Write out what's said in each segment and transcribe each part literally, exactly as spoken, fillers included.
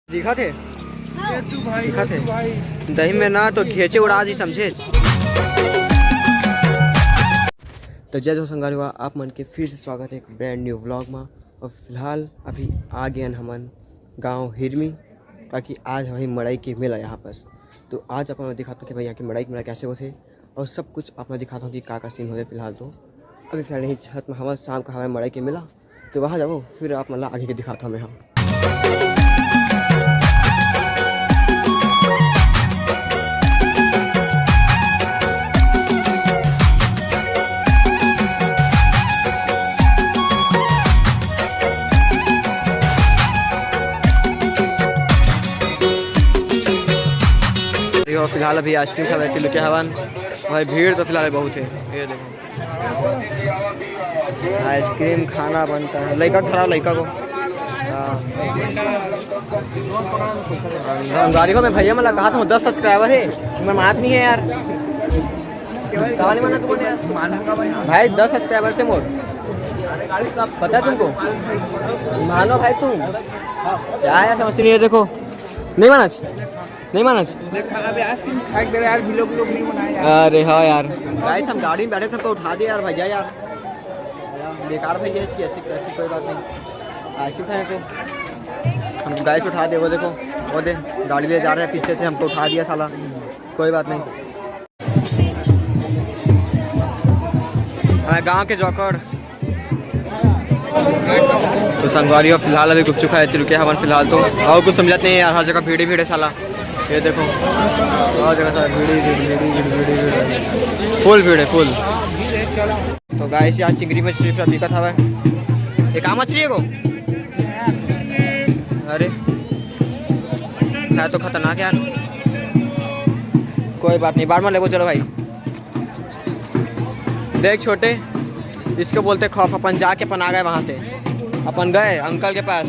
दिखा थे। हाँ। दिखा थे। दही में ना तो घेचे उड़ा दी, समझे। तो जय जोहार संगवारी हो, आप मन के फिर से स्वागत है एक ब्रांड न्यू व्लॉग में। और फिलहाल अभी आ गए हमन गांव हिरमी, ताकि आज वही मड़ई के मेला यहाँ पास। तो आज आप मन दिखाता हूँ कि भाई यहाँ के मड़ई के मेला कैसे होते और सब कुछ आप मन दिखाता हूँ कि का का सीन होते। फिलहाल तो अभी फिलहाल यही छत में हमारे शाम का हमारे मड़ई के मेला, तो वहाँ जाबो, फिर आप मन ला आगे के दिखाता हूँ मैं। हाँ। देखो, फिलहाल अभी आइसक्रीम खावे के लुके हवन। भाई, भीड़ तो फिलहाल बहुत है, ये देखो। आइसक्रीम खाना बनता है, लड़का खड़ा, लड़का को। हाँ। हम गाड़ी को मैं भैया मला कहा था, दस सब्सक्राइबर है, मैं मात नहीं है यार। कहानी बना तुमने यार। भाई, दस सब्सक्राइबर से मोर। पता है तुमको? मानो भाई तुम। क्या है, समझ नहीं है, देखो। नहीं माना? नहीं माना? अबे आइसक्रीम खा के दे यार, vlog vlog नहीं बनाया यार। अरे हाँ यार। गाइस, हम गाड़ी में बैठे थे तो उठा दिया यार भैया यार। बेकार भैया इसकी ऐसी, ऐसी कोई बात नहीं। आइसक्रीम खाए तो हम गाइस उठा दे, वो देखो, वो दे, गाड़ी ले जा रहे हैं पीछे से, हमको उठा दिया साला। कोई बात नहीं। हाँ, गांव के जोकड़। तो संगवारी हो, फिलहाल अभी गुपचुप खाए थे, रुके हवन फिलहाल तो। और कुछ समझत नहीं है यार, हर जगह भीड़ ही भीड़ है साला। ये देखो, हर जगह साला भीड़ ही भीड़, भीड़ ही भीड़, भीड़ ही भीड़। फुल भीड़ है, फुल। तो गाइस, यहाँ चिंगरी मछली फिर दिक्कत हवा है। ये का मछली है को? अरे, है तो खतरनाक यार। कोई बात नहीं, बाद में लेबो, चलो भाई। देख छोटे, इसको बोलते खौफ। अपन जाके अपन आ गए वहाँ से, अपन गए अंकल के पास,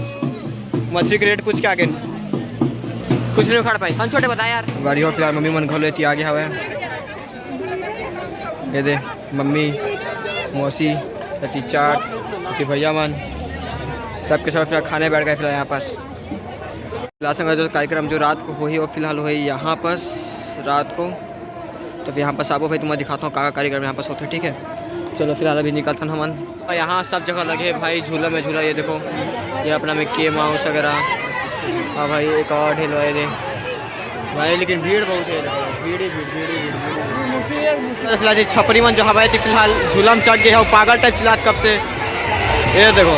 मछली के रेट पूछ के आ गए, कुछ नहीं उखाड़ पाए। हम छोटे, बता यार। गाड़ी हो फिलहाल मम्मी मन घलो एती आगे हवे। ये दे मम्मी, मौसी, एती चाट, एती भैया मन, सबके सब फिलहाल खाने बैठ गए फिलहाल यहाँ पास। फिलहाल संगवारी हो, जो कार्यक्रम जो रात को होही, वो फिलहाल होही यहाँ पास रात को। तो फिर यहाँ पास आबो भाई, तुम्हें दिखाता हूँ का का कार्यक्रम यहाँ पास होते, ठीक है। चलो फिलहाल अभी निकलथन हमन। और यहाँ सब जगह लगे भाई झूला में झूला, ये देखो, ये अपना मिक्की माउस वगैरह। हाँ भाई, एक और ढेलवाए रे भाई, लेकिन भीड़ बहुत है, भीड़ ही भीड़, भीड़ ही भीड़, भीड़ ही भीड़। फिलहाल ये छपरी मन जो हवाई थी, फिलहाल झूला में चढ़ गए हैं, वो पागल टाइप चिल्लात कब से। ये देखो,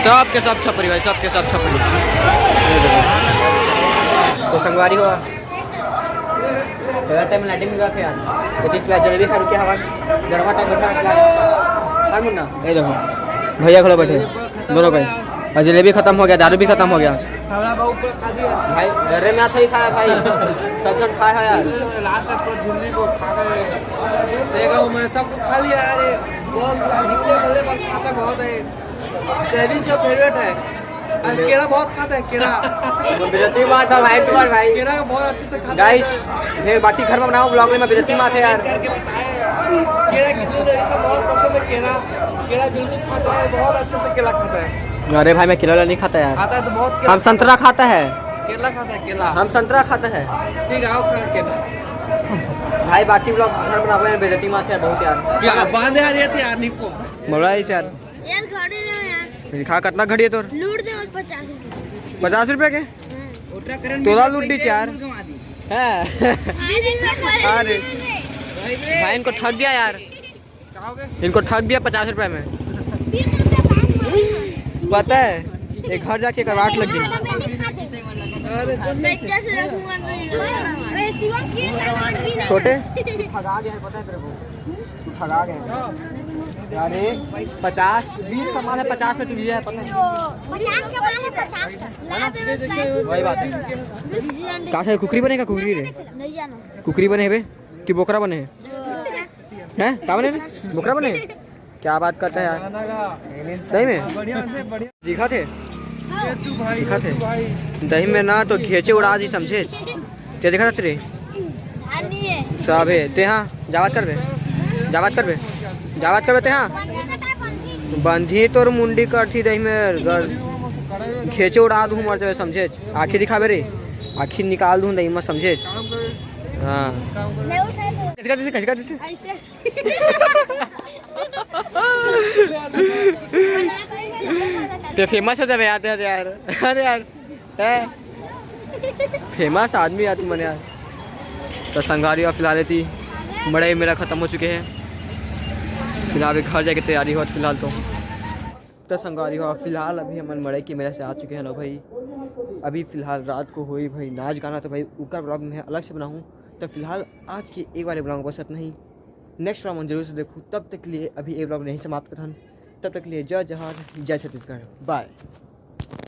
सब के सब छपरी भाई, सब के सब छपरी। ये देखो, तो संगवारी हो, थोड़ा टाइम लाइटिंग में गए थे यार, तो तीस लाख जलेबी खा रुके हवा, गरबा टाइप बैठा रखा है। हाँ मुन्ना, ये देखो, भैया खड़े बैठे, दोनों भाई। और जलेबी खत्म हो गया, दारू भी खत्म हो गया। हमरा बहुत कुछ खा दिया। भाई, घरे में आता ही खाया भाई। सच सच खाया है यार। लास्ट में पूरा झिल्ली को खा गए। देखा हूँ मैं, सबको खा लिया यार। ये बहुत निकले बल्ले पर खाता बहुत है। जैवी से फेवरेट है। और केरा बहुत खाता है, केरा। बेइज्जती बात है भाई, तुम्हारे भाई। केरा को बहुत अच्छे से खाता है। गाइस, ये बाकी घर में बनाओ ब्लॉग में, बेइज्जती मत है यार। करके बताए यार। केरा की जो ऐसा बहुत पसंद है, केरा। केरा बिल्कुल खाता है, बहुत अच्छे से केला खाता है। अरे भाई, मैं केला नहीं खाता यार। खाता है तो बहुत केला हम संतरा खाता है। केला खाता है, केला। हम संतरा खाता है। ठीक है, आओ खाना केला। भाई, बाकी ब्लॉग घर बनावे में बेइज्जती मत है बहुत यार। क्या बांधे आ रही थी यार, निपो। मोला इस यार। यार, घड़ी ना यार। खा, कितना घड़ी है तोर? लूट दे और पचास रुपए। पचास रुपए के? हाँ। तोला लूट दी यार। हाँ। बीस रुपए का अरे। भाई, इनको ठग दिया यार। इनको ठग दिया पचास रुपए में। बीस रुपए का। पता है, एक घर जाके करवाट लग गई। मैं कैसे रखूंगा? अरे, शिवम, ये करवाट भी नहीं। छोटे। तू ठगा गया है, पता है तेरे को? तू ठगा गया है। अरे, पचास, बीस का माल है, पचास में तू लिया है, पता है? पचास का माल है, पचास का। ला दे, वही बात है। कहाँ से कुकरी बनेगा, कुकरी रे? नहीं जाना। कुकरी बने है बे कि बोकरा बने है? हैं? का बने रे? बोकरा बने? क्या बात करता है यार? सही में? दिखा थे? दिखा थे? दही में ना तो घेचे उड़ा दी, समझे? ते देखा था रे? सब है। ते हाँ, जावत कर बे। जावत कर बे। जावत कर बे ते हाँ। बंधी तोर मुंडी कटही दही में गर-, खेचे उड़ा दूँ मर जावे समझेच। आँखी दिखावे रे, आँखी निकाल दूँ दई म समझेच। हाँ। नहीं उठाए तो कइसे कर देथे, कइसे कर देथे? ऐसे ते फेमस हो जाबे यार, यार, यार। अरे यार, हैं? फेमस आदमी यार तुमन यार। तो संगवारी हो, फिलहाल एती मड़ई मेला खत्म हो चुके हे। फिलहाल अभी घर जाए के तैयारी होत फिलहाल तो। तो संगवारी हो, फिलहाल अभी हमन मड़ई के मेला से आ चुके हैं ना भाई। अभी फिलहाल रात को होई भाई नाच गाना, तो भाई उकर ब्लॉग में अलग से बनाहूँ। तो फिलहाल आज के एक वाले ब्लॉग बस इतना ही। नेक्स्ट ब्लॉग में जरूर से देखूँ, तब तक के लिए अभी ये ब्लॉग यहीं समाप्त करथन। तब तक के लिए जय जोहार, जय छत्तीसगढ़, बाय।